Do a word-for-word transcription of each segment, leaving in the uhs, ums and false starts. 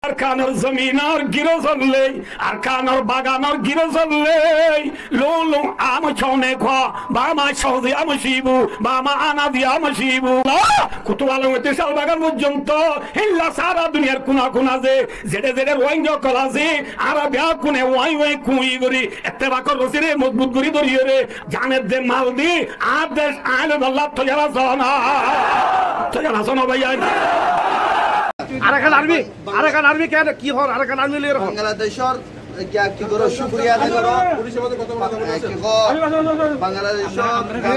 Arkanor zominor giro sollé, Arkanor baganor giro sollé, lou lou am cone kua, bama Saudi am cibu, bama Anazi am cibu. Kutubu Alom óite Cál Bagan forzonto, hélla sára duniyar kuna kuna ze, zeçe zeçe Rohingya ókkol asé, añára beggúne uáñi uáñi kuñi gorí, ettefakor rosire mozbut gorí dóriyore, Zane de mal di, añár dec aññí loibolla toiyar asó né? Toiyar asó né báiyain? Arakan Army, Arakan Army ken, ki hoór? Arakan Army loi hoór. Bangladecor, eh, ki, ki goró, cúkuriya adá goró. Eh, ki hoór? Bangladecor, eh,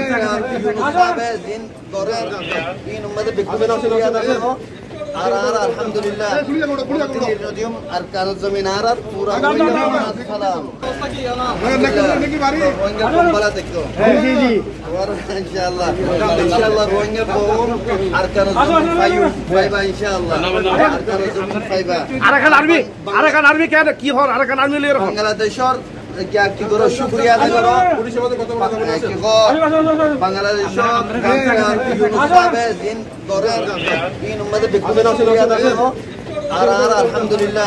Yunus sábe zin gorér, in ummade beggún cúkuriya adá goró. Ar, ar, alhamdulillah. Arkanor zomin ar, ar fura Rohingya salam. Rohingya koumbala dekó. Ji, ji, ji. Ar inshallah, inshallah Rohingya koum Arkanor zomin faiba, faiba inshallah. Arkanor zomin faiba. Arakan Army, Arakan Army ken, ki hoór? Arakan Army loi hoór. Bangladecor, eh, ki, ki goró, cúkuriya adá goró. Eh, ki hoór? Bangladecor, eh, Yunus sábe zin Ar, ar, alhamdulillah.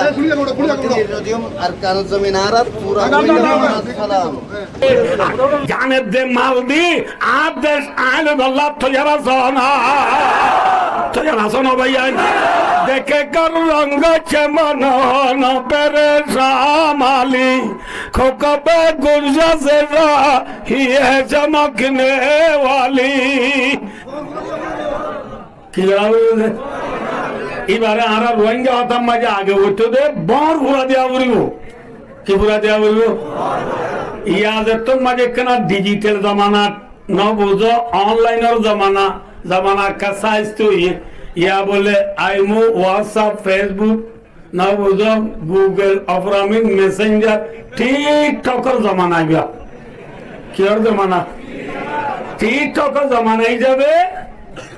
Arkanor zomin ar, ar fura Rohingya salam. Zane de mal di, añár dec aññí loibolla toiyar asó né? Toiyar asó né báiyain? Deke kar rong chemon no pere samali, kokabe gunja zera hiye chamakne wali. Ki gorá foribó de? Íbaré añára Rohingya hotár maze age óito de bóñr fura diya foribó. Ki fura diya foribó? Iya zettór maze ekkána digital zomana, no buzó, onlainor zomana, zomana ekká saiz to iye. Iya bóle Imo, WhatsApp, Facebook, no buzó, Google, oframin, Messenger, TikTokor zomana aiba. Kiyór zomana? TikTokor zomana hísabe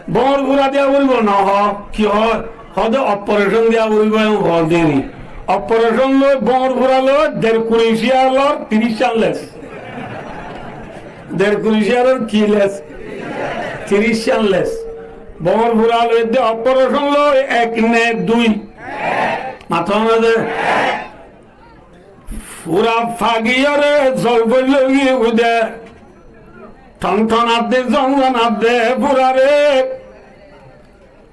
bóñr fura diya foribó no hoó. Ki hoó? Hoó de operation diya foribó, en hoó deri. Operation loi bóñr fura loi der kuri ciyalor tiríc cán les. Der kuri ciyalor ki les? Tiríc cán les. Bóñr fura loi de operation loi ek ne dui. Mató na de. Fura fagiyóre zol foillói giyé goi de. Tonton adde, zonzon adde furare.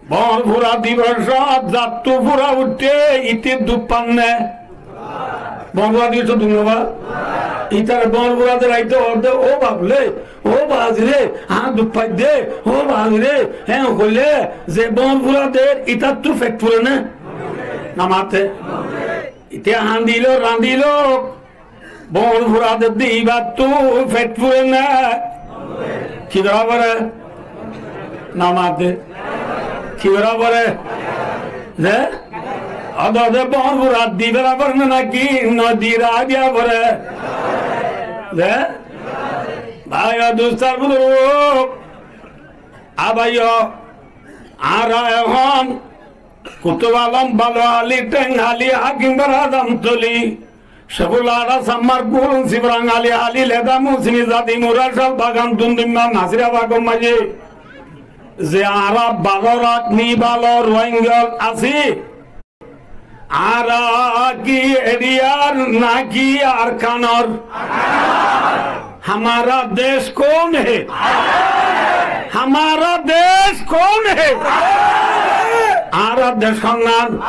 Bóñr fura dibor cómot zattú fura uiththé, íte duk fán né? Bóñr fura dibor cómot duk no fá? Ítare bóñr fura de raite hoó de, "Ó baf le, ó bazi re, añár duk fai de, ó bazi re," héen hoilé ze bóñr fura der, ítattú fet fure né? No mate. Íte hañdiló, rañdiló, bóñr fura de íbattú fet fure né? Ki gorá fore? No mate. Ki gorá fore? Ze? Ódode bóñr fura di fela fore né náki nodi raá diya fore? Ze? Bái o dustó ar buzurgó, a bái o, añára ehón Kutub Alom, Balo Ali, Theng Ali, Hakim Fara, Adamtoli, Cefullah Ara, Sammar Gul, Sibrang Ali, Ali Leda, Musini Zadi, Mura, Cál Bagan, Dundumma, Nasirabad or maze ze añára bála rak ni bála Rohingya así, añára ki eriyar náki Arkanor? Hamara desh kon hai? Hamara desh kon hai? Añárar dec honnán?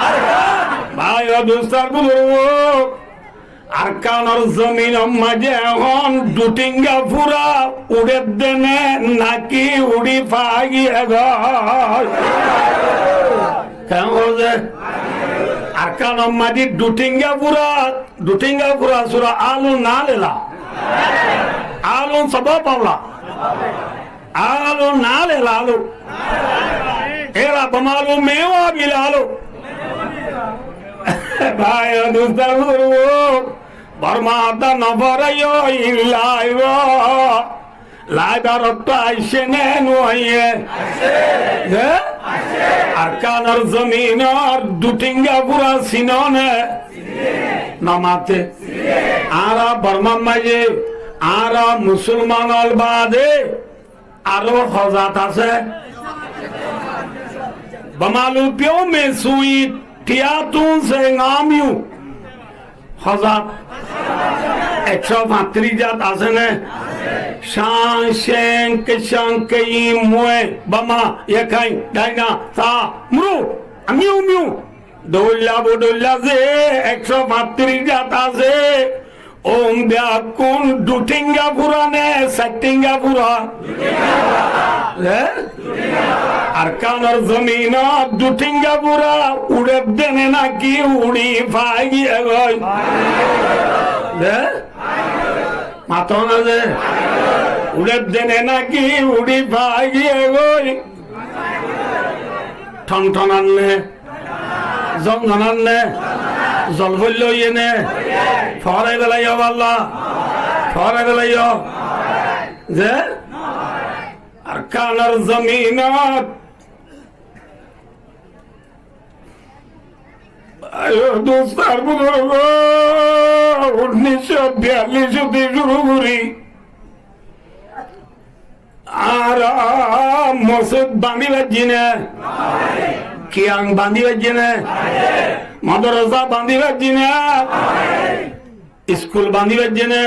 Bái o dustó ar buzurgó, Arkanor zominor maze ehón Duthinga fura uçédde né náki uçí fagiyé goi? Keén hoó ze? Arkanor maze Duthinga fura, Duthinga fura sura alu na lela? Alu sobo paula. Alu na lela alu. Era bamalu mewa bilalu. Bái o dustó ar buzurgó, Borma adda no foraiyó, in laibo. Laibar ottu aiccé né no aiccé? Ze? Arkanor zominor Duthinga fura sino né? No mate. Añára Bormar maze, añára musulman ol bade aró hozat asé. Bamalu piyó me suit. Tiyatún se ngamiyu. Hozat. Ekcó fañtiríc zat asé né? Cán, céng, kécán, kéim, mué, bama, yékain, dáina, sa, mru, miyu, miyu. Dóilla bodóilla ze ekcó fañtiríc zat asé. Óun beggún dui thénga fura né, sair thénga fura? Dui thénga fura. Hé? Dui thénga fura. Arkanor zominot dui thénga fura, uçér dé né náki uçí fai giyé goi? Hé? Mató na ze? Uçér dé né náki uçí fai giyé goi? Thonthonat né? Zonzonat né? Zol foillé óiye né? Foórai félaiyo balla. Foórai félaiyo. Ze? Arkanor zominot. Ayo dustó ar buzurgó, unnícco biyallic ot cúru gorí añára mosjid bañdí faijjí né? Kiyang bañdí faijjí né? Modorosa bañdí faijjí né? Iskul bañdí faijjí né?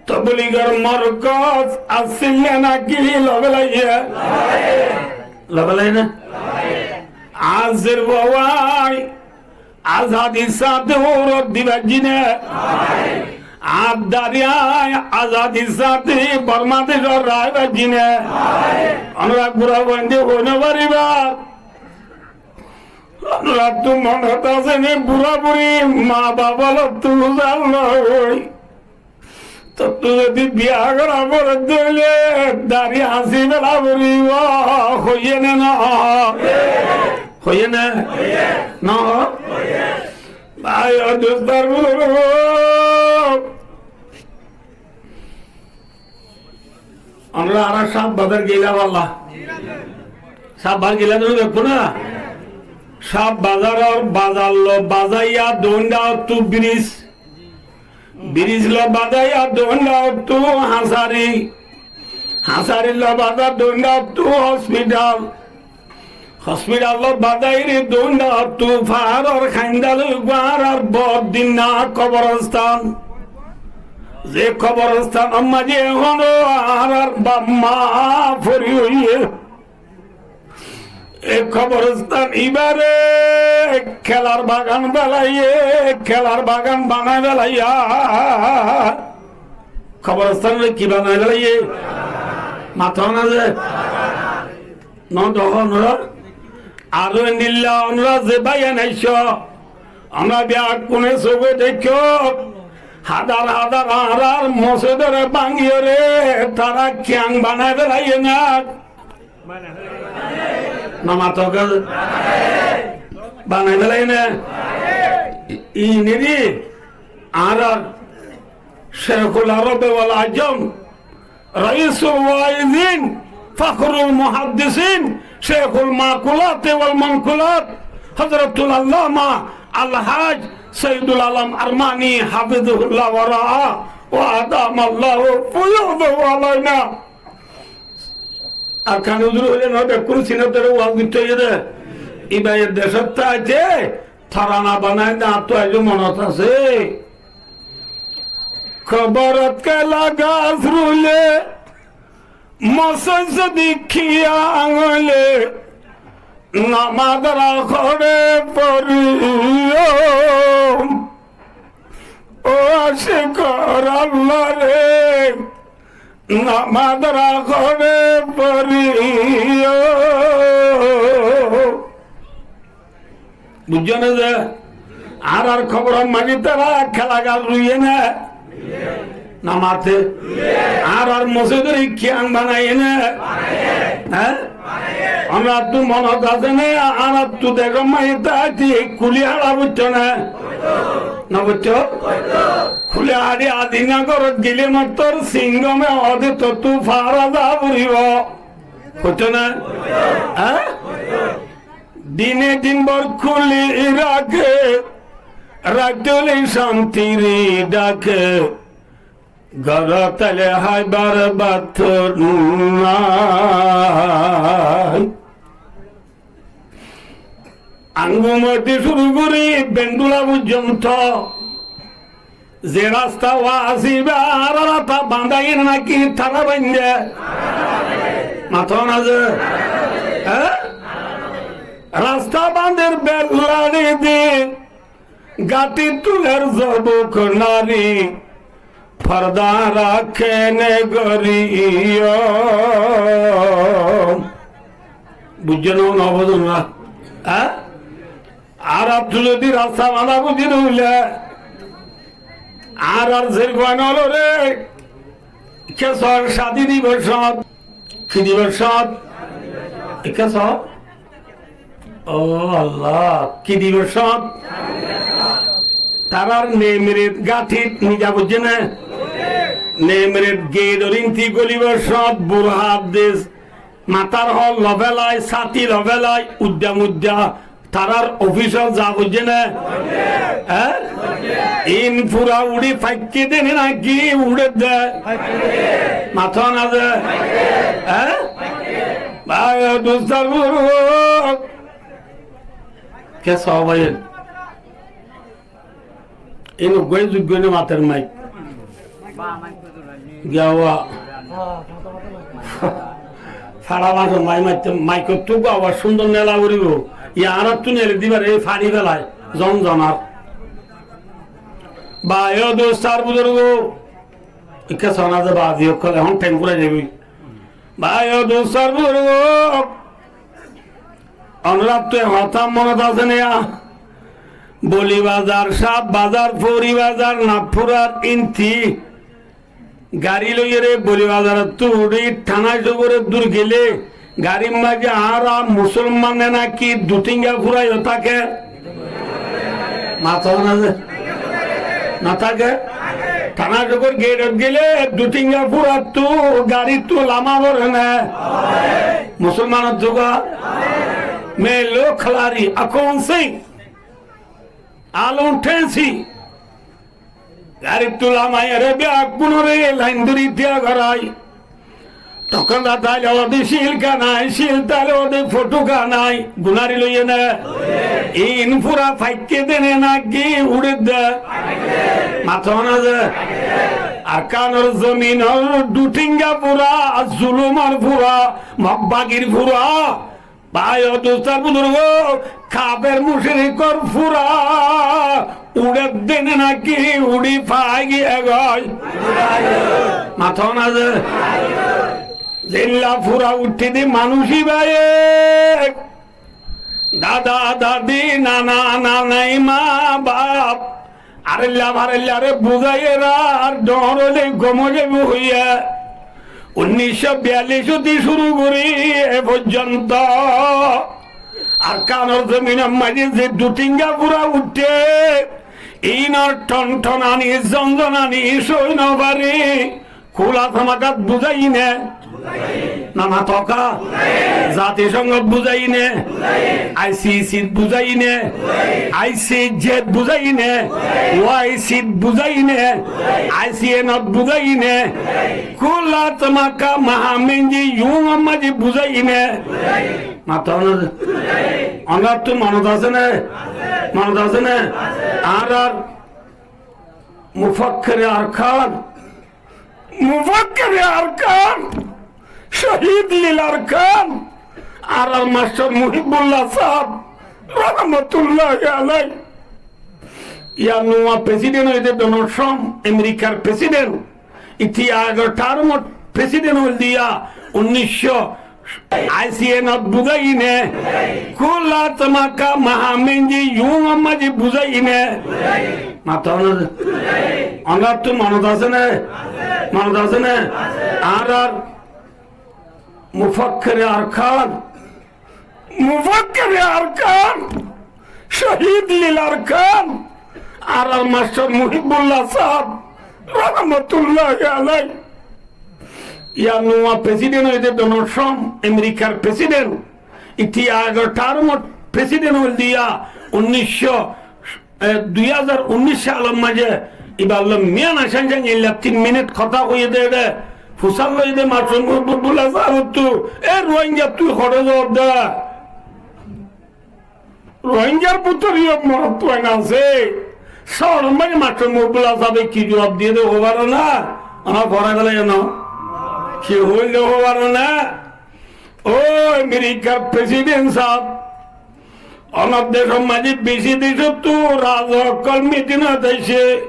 Tobligor morkos asíl né náki loi félaiye? Loi félaiye né? Añár bouwai azadí sáñte uçí di faijjí né? Añár dariya azadí sáñte Bormá decót rái faijjí né? Onora gura fuain de hoi no faribá. Onora tu monot asé né, bura buri ma baf olottú zar loi. Tottú zodi biya gora fore de óile dari hañsi fela foribo, hoiyé né no? Hoiyé né? No? Bái o dustó ar buzurgó, onora añára Sab Bazar gela balla. Sab Bazar gela de óile bekkún na? Sab Bazaror bazar loi bazaiya doinda ottú biris. Biris loi bazaiya doinda ottú hañsari. Hañsari loi bazaiya doinda ottú hospital. Hospital loi bazairi doinda ottú faáror kainda loi uggwá añárar bor dinna koborostan. Ze koborostan or maze ehóno añárar baf ma fori óiye. E koborostan ibáre kelar bagan félaiye, kelar bagan banai félaiya. Koborostan re ki banai félaiye? Mató na ze? No dehó onora? Aró endilla onora ze báiyain aiccó, onora beggúne sóge deikkó, házar házar añárar mosjid ore báñgiyóre tará kiyang banai félaiye né? No mató kiyá? Banai félaiye né? Iniri añárar Cékul Arob wal Ajam, Raisul Waizin, Fakhrul Muhaddisin, Cékul Makulati wal Mankulat, Hazratul Allama Al Haj Saidul Alam Armani, hafizahullah wa ra'ah, wa adamallahu fuyudahu alaina. Arkani huzur óile no bekkún sinor dóre waz goittó óiye de. Iba e decót táite tarana banai de, añáttu aijjó monot asé. Koborot kela gas ruile, mosjid zodi kiyang óile, namaz ra hore foriyó. Ó acekor Allah re, namaz ra hore foriyó. Buijjó né ze? Añárar koboror maze tará kela gas ruiye né? No mate? Añárar mosjid ore kiyang banaiye né? Hé? Onora tu monot asé né? Añára tu decór maze táite kuli haça foittó né? No foittó? Kuli haça di na, górot gile mottor singome ode tottú fara za foribo. Foittó né? Hé? Dine din bor kuli raké, raite óile cantiri daké. Górot aile háibar bát nái. Angumoti cúru gorí Bendula foijjonto ze rasta wá asé, ibá añárar hátá bañdá né náki tará bañdé? Mató na ze? Hé? Rasta bañder bel laçi di, gáthi tuler zobuk nari, forda raké né goríyo. Buijjó né no buzó né? Hé? Añárattú zodi rasta bañdá buzí de óile, añárar zerfuain ólore, ikká só, cádi dibo cót, ki dibo cót? Ikká só. Ó Allah, ki dibo cót? Tarár name plate gáthit niza buijjó né? Name plate gate or inti golibo cót, burhá des, matár hoor lofélai, sáti lofélai, uddá muddá, tarár ofisot za foijjé né? Hé? Iín fura uçí faikké dé né náki uçé dé? Mató na ze? Hé? Bái o dustó ar buzurgó. Ké só bái? Iín uggúa zuggúa né mater maik. Giya wa. Fara mato mai maite, maikottú uggúa awaz cúndor nela foribó. Yá añárattú neli dibar, e fari félai, zon zonar. Bái o dustó ar buzurgó. Ikká só na ze bazi ókkol, ehón theng furai zaibói. Bái o dustó ar buzurgó. Onoráttu e hotá monot asé né? Boli bazar, Saf bazar, Fori bazar, Naffurar inti gari loiyóre Boli bazarottú uçí Thana Cók or dur gele garir maze añára musolman né náki dutinga fura yó táke? Mató na ze? No táke? Thana Cók or gate ot gele dutinga furattú garittú lama foré né? Musolmanor zuga? Melo khalari akon se alon thensi garittú lamaiyóre beggúnore lain dóri tiya gorai. Tokon da táile óde cíl kanai, cíl táile óde fothú kanai, gunari loiyé né? Iín fura faikké dé né náki uçé dé? Mató na ze? Arkanor zominor dutinga fura, zulumor fura, mokbagir fura, bái o dustó ar buzurgó, kafer mucrikor fura uçé dé né náki uçí faigiyé goi? Mató na ze? Zeilla fura uçé dé manúic ibáye, dada dadi, nana nanai, ma baf, areilla fareillare buzaiyé ar dhoóñr óile gom ói zaibó hoiyé. Unnic cót biyallic ótti cúru gorí e foijjonto Arkanor zominor maze ze dutinga fura uçé, iínor thonthonani, zonzonani sói no fari. Kúla tamakat buzaiyí né? No mato ká? Zatisongot buzaiyí né? I C C t buzaiyí né? I C J t buzaiyí né? O I C t buzaiyí né? I C N ot buzaiyí né? Kúla tamaka mahaminji yúnor maze buzaiyí né? Mato na ze? Onoráttu monot asé né? Monot asé né? Añárar mufakkere Arkan, mufakkere Arkan, cóhid lil Arkan, añárar mastor Muhibullah sáb, rahmatulláhi alai. Yá nuwa president óiye dé Donald Trump, Amerikar president. Ítara agor termot president óil dé yá unnic cót I C N ot buzaiyí né? Kúla tamaka mahaminji yúnor maze buzaiyí né? Mato na ze? Onoráttu monot asé né? Monot asé né? Añárar mufakkere Arkan, mufakkere Arkan, cóhid lil Arkan, añárar mastor Muhibullah sáb, rahmatulláhi alai. Yá nuwa president óiye dé Donald Trump, Amerikar president. Ítara agor termot president óil dé yá unnic cót, e, dui házar unnic salor maze. Ibar loi miyan asan jang illa tin minit hotá hoiyé dé, ére fusár loiyé dé mastor Muhibullah sábottu, e Rohingya tui hoçé zor dé? Ruáingar bútore yó morotfuain asé. Cóor maze mastor Mobula sábe ki juab diyé de hoi faro na? Añára forai félaiye no? Ki hoil de hoi faro na? Ó Amerikar president sáb, onor decor maze beci decottu raza ókkol mitinot aiccé.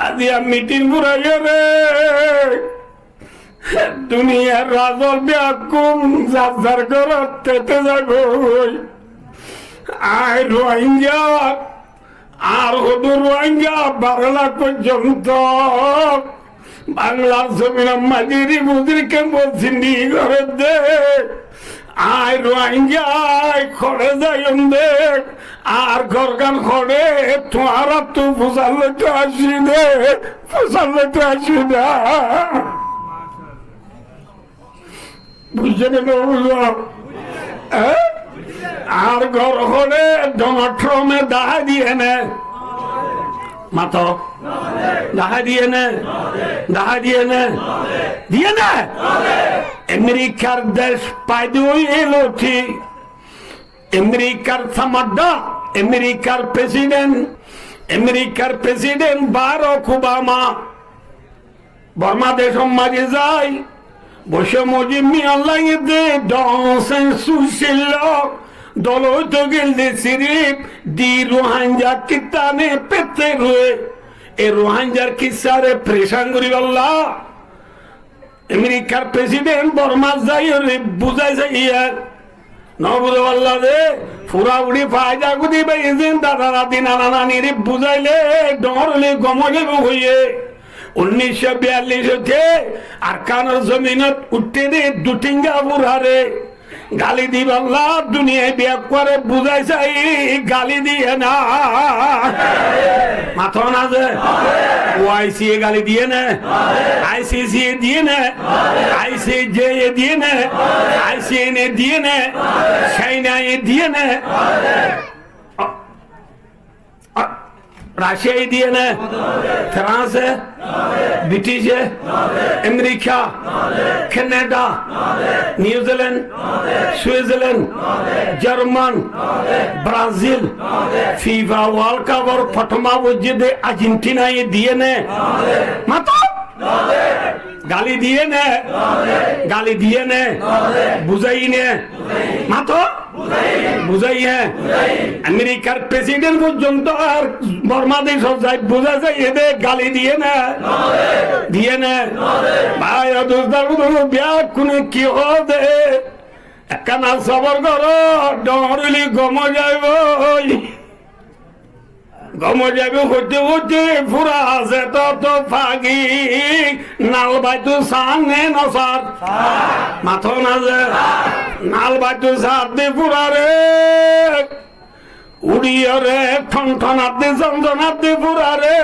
Aijja mitin furaiyóre duniyar raza beggún zar zar górot tete zaibói. Añí Ruáinga, añár hoddúr Ruáinga baró lak foijjonto Banglar zominor maze refugee kemfot zindigi gorédde. Añí Ruáinga, añí hoçé zaiyum de, añár górgan hoçé, tuáñrattú fusár loito aiccí de, fusár loito aiccí de. Buijjó né no buijjó? Eé? Añár gór hoçé Donald Trump e dahái diyé né? Mato. Dahái diyé né? Dahái diyé né? Diyé né? Amerikar dec faida óiye loti. Amerikar samadda, Amerikar president, Amerikar president Barack Obama. Borma decor maze zai, boicé mozim miyan lagedde, dhoñr sen sucillo, dol óito gelde sirif di Ruáinga kittane pette rue. E Ruáingar kissare perecan goríballa Amerikar president Bormat zaiyóre buzái saiyé. No buzó fálla de, fura furi faida gudi bái ezin dada dadi nana nanire buzáile dhoñr óile gom ói zaibo hoiyé. Unnic cót biyallic óite Arkanor zominot uiththé de dui thinga furare gali diballa duniyai beggúare buzái sai, gali diyé né? Mato na ze? O I C e gali diyé né? I C C e diyé né? I C J e diyé né? I C N e diyé né? China e diyé né? A, Racia e diyé né? France e? British e? Amerika? Canada? New Zealand? Switzerland? German? Brazil? FIFA World Cup or fotma bujjé de Argentina e diyé né? Mato? Gali diyé né? Gali diyé né? Buzáiyi né? Mato? Buzáiyi. Amerikar president foijjonto ar Borma decot zai buzái saiyé de gali diyé né? Diyé né? Bái o dustó buzurgó, beggúne ki hoó de? Ekkán sobor goró, dhoñr óile gom ói zaibo. Gom ói zaibo hoite hoite fura zeto to fagi, nal baitu sar né no sar? Mato na ze? Nal baitu sar de furare. Uçiyóre thonthonat de zonzonat de furare.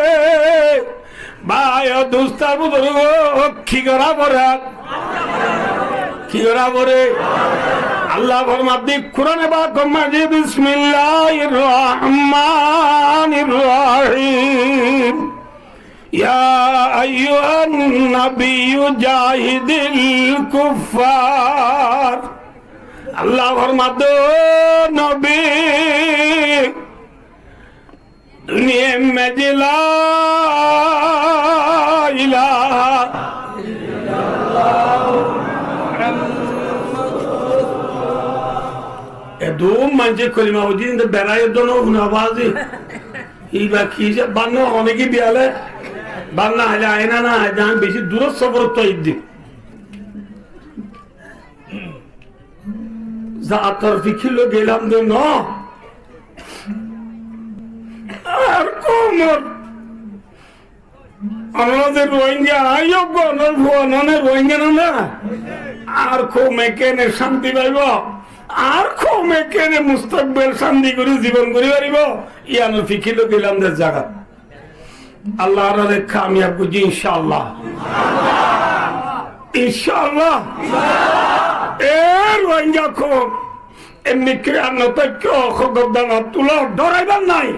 Bái o dustó buzurgó, ki gorá foré? Ki gorá foré? Allah formadde Kurane Pak or maze, Bismillahir Rahmanir Rahim. يا أيها النبي جاهد الكفار. Allah formadde, ó nobi, duniyai maze la ilaha illallah. Edún maincé kolima foijjé de berai edún no funa bazi. Iba ki ze banna hone ki biyale? Banna haile aina na aina, añí beci duror soforot to iddi. Za atar fikir loi gelam de no. Ar koumor, onora ze Rohingya, aiyó go, onor fua none Rohingya no na? Ar koume kene cánti faibo? Ar koume kene mustakbel cánti gori zibon gori faribo? Iyanor fikir loi gelam de zagat. Allah añárare kamiyab goijjé, incaallah. Incaallah. E Rohingya koum, e mikre anno taikko hogor dana tulo, dhoraibar nai.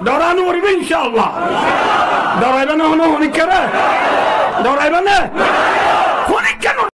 Dhora no foribo, incaallah. Dhoraiba na hono honikkare? Dhoraiba na? Honikkare?